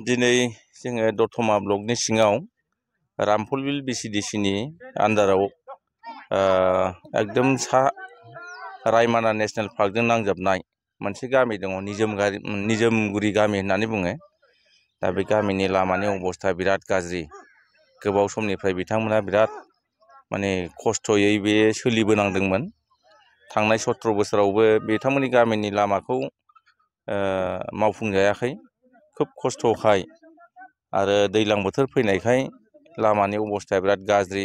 दिनै जोङो दतमा ब्लकनि सिङाव रामफलबिल बिसिडिसिनि आन्दाराव एकदम सा रायमाना नेसनेल पार्कजों नांजाबनाय मोनसे गामि दङ निजोमगुरि गामि होननानै बुङो। दा बे गामिनि लामानि अबस्था बिराद गाज्रि। गोबाव समनिफ्राय बिथांमोना बिराद माने खस्थ'यै बे सोलिबोनांदोंमोन। थांनाय 17 बोसोरावबो बिथांमोननि गामिनि लामाखौ मावफुंजायाखै। खोब खस्थ'खाय आरो दैज्लां बोथोर फैनायखाय लामानि अबस्थाया बिराद गाज्रि।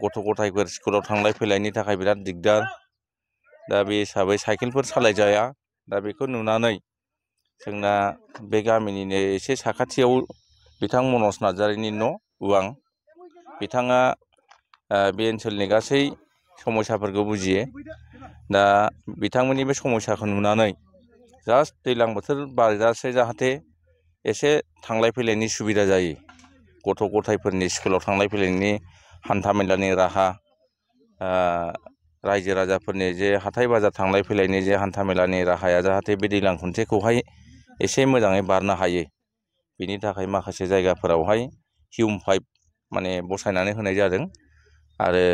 गथ' गथायफोर स्कुलाव थांलाय फैलायनि थाखाय बिराद दिगदार। दा बे हिसाबै साइकेलफोर सालायजाया। दा बेखौ नुनानै जोंना बे गामिनिनो एसे साखाथियाव बिथां मनज नार्जारिनि न' उवां, बिथाङा बे ओनसोलनि गासै समस्याफोरखौ बुजियो। दा बिथांमोननि बे समस्याखौ नुनानै जास्ट दैज्लां बोथोर बारजासे जाहाथे एसे थांलाय फैलायनि सुबिदा जायो। गथ' गथायफोरनि स्कुलाव थांलाय फैलायनि हान्था मेलानि राहा, रायजो राजाफोरनि जे हाथाय बाजार थांलाय फैलायनि जे हान्था मेलानि राहाया जाहाथे बे दैज्लां खनसेखौहाय एसे मोजाङै बारनो हायो। बिनि थाखाय माखासे जायगाफोरावहाय हिउम पाइप माने बसायनानै होनाय जादों आरो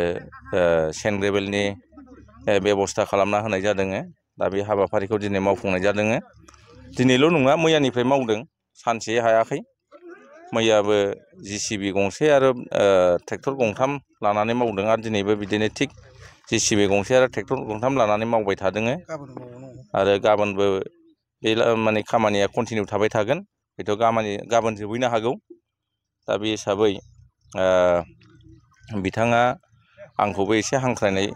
सेन्ड ग्रेभेलनि बेब'स्था खालामना होनाय जादों। दा बे हाबाफारिखौ दिनै मावफुंनाय जादों। दिनैल' नङा, मैयानिफ्राय मावदों, सानसे हायाखै। मैयाबो JCB गंसे आरो ट्रेक्टर गंथाम लानानै मावदों आरो दिनैबो बिदिनो थिग JCB गंसे आरो ट्रेक्टर गंथाम लानानै मावबाय थादों। आरो गाबोनबो बे माने खामानिया कन्टिनिउ थाबाय थागोन। हयथ' गाबोन जोबहैनो हागौ। दा बे हिसाबै बिथाङा आंखौबो एसे हांख्रायनाय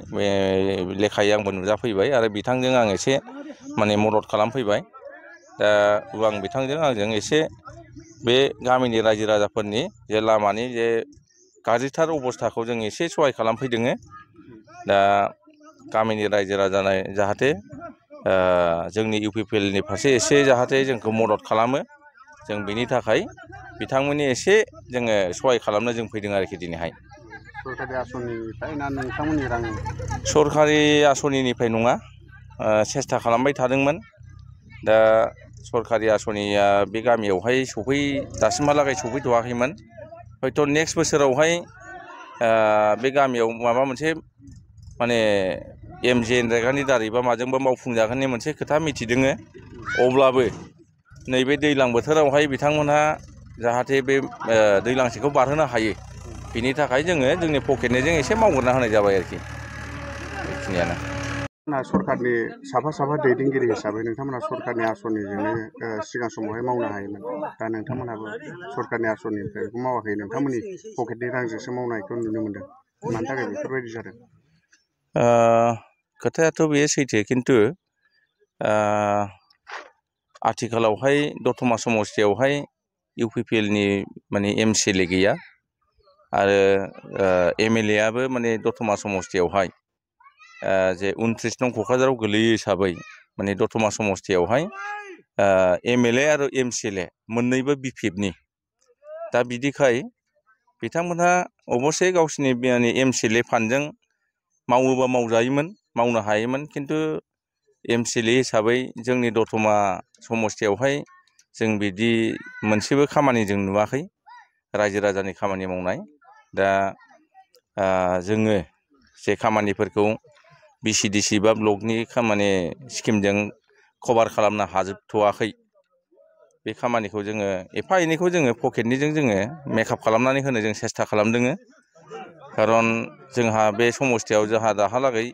लेखायै आंबो नुजाफैबाय आरो बिथांजों आं एसे माने मदद खालामफैबाय। दा आं बिथांजों आंजों एसे बे गामिनि रायजो राजाफोरनि जे लामानि जे गाज्रिथार अबस्थाखौ जों एसे सहाय खालामफैदों। दा गामिनि रायजो राजा जाहाथे जोंनि UPPLनि फारसे एसे जाहाथे जोंखौ मदद खालामो, जों बिनि थाखाय बिथांमोननि एसे जोङो सहाय खालामनो जों फैदों आरोखि दिनैहाय। सरकारि आसनिनिफ्राय ना नोंथांमोननि रां? सरकारि आसनिनिफ्राय नङा, सेस्था खालामबाय थादोंमोन। दा सरकारि आसनिया बे गामियावहाय दासिमहालागै सफैथ'वाखैमोन। हयथ' नेक्स्ट बोसोरावहाय बे गामियाव माबा मोनसे माने MGNरेगानि दारैबा माजोंबा मावफुंजागोननि मोनसे खोथा मिथिदों। अब्लाबो नैबे दैज्लां बोथोरावहाय बिथांमोनहा जाहाथे बे दैज्लांसेखौ बारहोनो हायो, बिनि थाखाय जोङो जोंनि पकेटनिजों एसे मावग्रोना होनाय जाबाय आरोखि। बेखिनियानो। सरकारनि साफा दैदेनगिरि हिसाबै नोंथांमोना सरकारनि आसनिजोंनो सिगां समावहाय मावनो हायोमोन। दा नोंथांमोनहाबो सरकारनि आसनिनिफ्राय बेखौ मावाखै, नोंथांमोननि पकेटनि रांजोंसो मावनायखौ नुनो मोनदों। मानि थाखाय बेफोरबायदि जादों? खोथायाथ' बेयो सैथो, खिन्थु आथिखालावहाय दतमा समस्तियावहाय UPPLनि माने MCLA गैया आरो MLAआबो माने दतमा समस्तियावहाय जे 29 नं क'क्राझाराव गोलैयो हिसाबै माने दतमा समस्तियावहाय MLA आरो MCLA मोननैबो BPFनि। दा बिदिखाय बिथांमोनहा अबस्से गावसिनि माने MCLA फान्डजों मावोबा मावजायोमोन, मावनो हायोमोन। खिन्थु MCLA हिसाबै जोंनि दतमा समस्तियावहाय जों बिदि मोनसेबो खामानि जों नुवाखै, रायजो राजानि खामानि मावनाय। दा जोङो जे खामानिफोरखौ BCDC बा ब्लकनि खामानि स्किमजों कभार खालामनो हाजोबथ'वाखै। बे खामानिखौ जोङो एफा एनैखौ जोङो पकेटनिजों जोङो मेकआप खालामनानै होनो जों सेस्था खालामदों। खारन जोंहा बे समस्तियाव जोंहा दाहालागै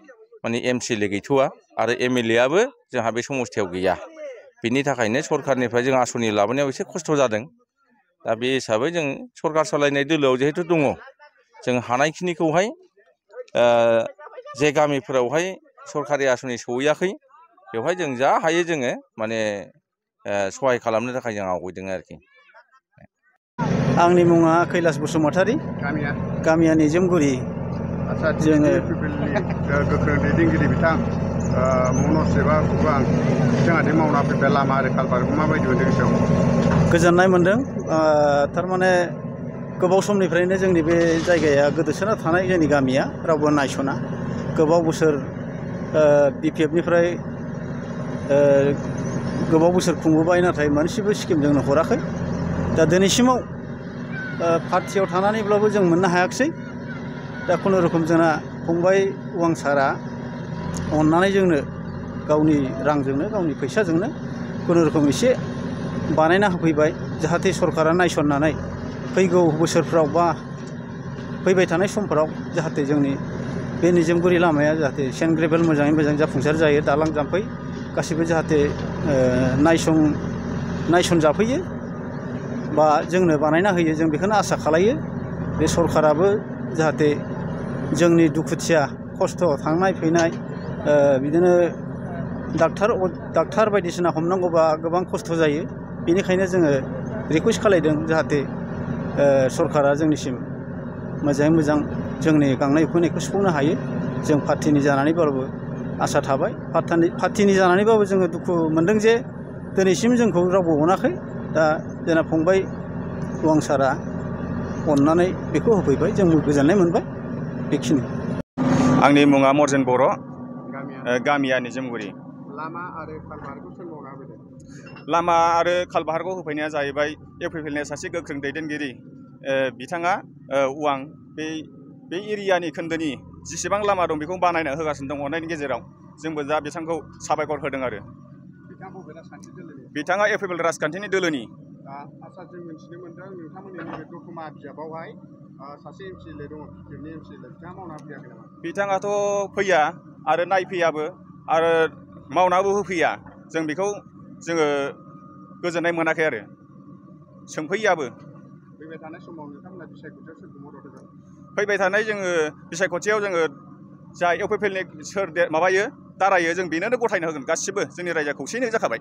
माने MCLA गैथ'वा आरो MLAआबो जोंहा बे समस्तियाव गैया। बिनि थाखायनो सरकारनिफ्राय जों आसनि लाबोनायाव एसे खस्थ' जादों। दा बे हिसाबै जों सरकार सालायनाय दोलोआव जिहेथु दङ, जों हानायखिनिखौहाय जे गामिफोरावहाय सरकारि आसनि सहैयाखै, बेवहाय जों जा हायो जोङो माने सहाय खालामनो थाखाय जों आवगायदों आरोखि। आंनि मुङा कैलास बसुमतारी, गामिया निजोमगुरि। जोङो गोख्रों दैदेनगिरि बिथां मनज एबा उवां बिथाङा मावना फैबाय लामा आरो कालभार्टखौ माबायदि मोनदों गोसोआव? गोजोननाय मोनदों। थारमाने गोबाव समनिफ्रायनो जोंनि बे जायगाया गोदोसोना थानाय जोंनि गामिया रावबो नायस'ना। गोबाव बोसोर BPFनिफ्राय गोबाव बोसोर खुंबोबाय नाथाय मोनसेबो स्किम जोंनो हराखै दा दिनैसिमाव पार्टियाव थानानैब्लाबो जों मोननो हायाखिसै दा खुनुरुखुम जोंना फंबाय उवां सारा अननानै जोंनो गावनि रांजोंनो गावनि फैसाजोंनो खुनुरुखुम एसे बानायना होफैबाय जाहाथे सरकारा नायसननानै फैगौ बोसोरफ्राव बा फैबाय थानाय समफोराव जाहाथे जोंनि बे निजोमगुरि लामाया जाहाथे सेन्ट ग्रेभेल मोजाङै मोजां जाफुंसार जायो दालां जाम्फै गासिबो जाहाथे नायसन जाफैयो बा जोंनो बानायना होयो जों बेखौनो आसा खालायो बे सरकाराबो जाहाथे जोंनि दुखुथिया खस्थ' थांनाय फैनाय बिदिनो डाक्टार बायदिसिना हमनांगौबा गोबां खस्थ' जायो बेनिखायनो जोङो रिकुवेस्ट खालायदों जाहाथे सरकारा जोंनिसिम मोजाङै मोजां जोंनि गांनाय उखैनायखौ सुफुंनो हायो जों पार्टिनि जानानैबाबो आसा थाबाय पार्टिनि जानानैबाबो जोङो दुखु मोनदों जे दिनैसिम जोंखौ रावबो अनाखै दा जोंना फंबाय उवां सारा अननानै बेखौ होफैबाय जों गोजोननाय मोनबाय बेखिनि आंनि मुङा मर्जेन बर' गामिया निजोमगुरि लामा आरो कालभारखौ सोर मावना होफैदों लामा आरो कालभारखौ होफैनाया जाहैबाय इउपिपिएलनि सासे गोख्रों दैदेनगिरि बिथाङा उवां बे एरियानि खोन्दोनि जेसेबां लामा दं बेखौ बानायना होगासिनो दं अननायनि गेजेराव जोंबो दा बिथांखौ साबायखर होदों आरो बिथाङा इउपिपिएल राजखान्थिनि दोलोनि आदसा जों मिथिनो मोनदों नोंथांमोननि नैबे दतमा बिजाबावहाय सासे एमसिएलए दङ बिटिआरनि एमसिएलए बिथाङा मावना फैयाखै नामा बिथाङाथ' फैया आरो नायफैयाबो आरो मावनाबो होफैया जों बेखौ जोङो गोजोननाय मोनाखै आरो सोंफैयाबो फैबाय थानाय समाव नोंथांमोना बिसायख'थियाव सोरखौ मदद होगोन फैबाय थानाय जोङो बिसायख'थियाव जोङो जा इउपिपिएलनि सोर माबायो दारायो जों बेनोनो गथायनो होगोन गासिबो जोंनि रायजोआ खौसेयैनो जाखाबाय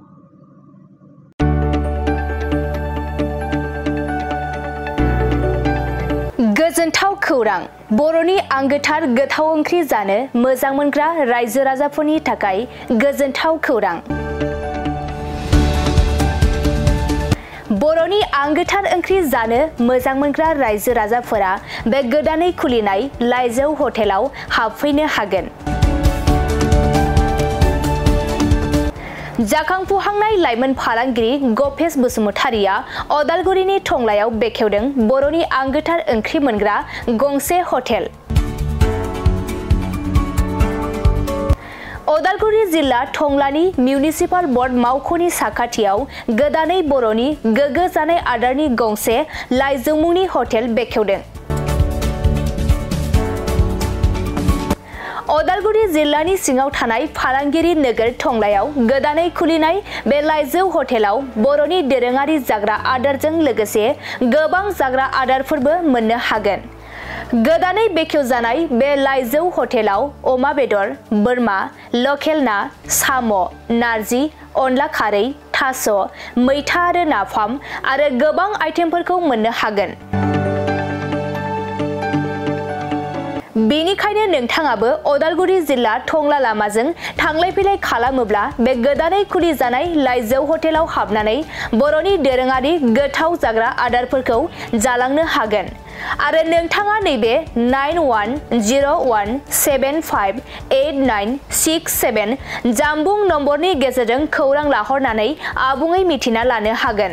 गोजोनथाव खौरां बर'नि आंगोथार गोथाव ओंख्रि जानो मोजां मोनग्रा रायजो राजाफोरनि थाखाय गोजोनथाव खौरां बर'नि आंगोथार ओंख्रि जानो मोजां मोनग्रा रायजो राजाफोरा बे गोदानै खुलिनाय लाइजौ हटेलाव हाबफैनो हागोन जाखांफुहांनाय लाइमोन फालांगिरि गपेश बसुमतारिया अदालगुरिनि टंलायाव बेखेवदों बर'नि आंगोथार ओंख्रि मोनग्रा गंसे हटेल अदालगुरि जिल्ला टंलानि मिउनिसिपाल बर्ड मावख'नि साखाथियाव गोदानै बर'नि गोग्गो जानाय आदारनि गंसे लाइजौ मुंनि हटेल बेखेवदों अदालगुरि जिल्लानि सिङाव थानाय फालांगिरि नोगोर टंलायाव गोदानै खुलिनाय बे लाइजौ हटेलाव बर'नि दोरोङारि जाग्रा आदारजों लोगोसे गोबां जाग्रा आदारफोरबो मोननो हागोन गोदानै बेखेवजानाय बे लाइजौ हटेलाव अमा बेदर बोरमा लकेल ना साम' नारजि अनला खारै थास' मैथा आरो नाफाम आरो गोबां आइटेमफोरखौ मोननो हागोन बेनिखायनो नोंथाङाबो अदालगुरि जिल्ला टंला लामाजों थांलाय फैलाय खालामोब्ला बे गोदानै खुलि जानाय लाइजौ हटेलाव हाबनानै बर'नि दोरोङारि गोथाव जाग्रा आदारफोरखौ जालांनो हागोन आरो नोंथाङा नैबे 9101758967 जानबुं नम्बरनि गेजेरजों खौरां लाहरनानै आबुङै मिथिना लानो हागोन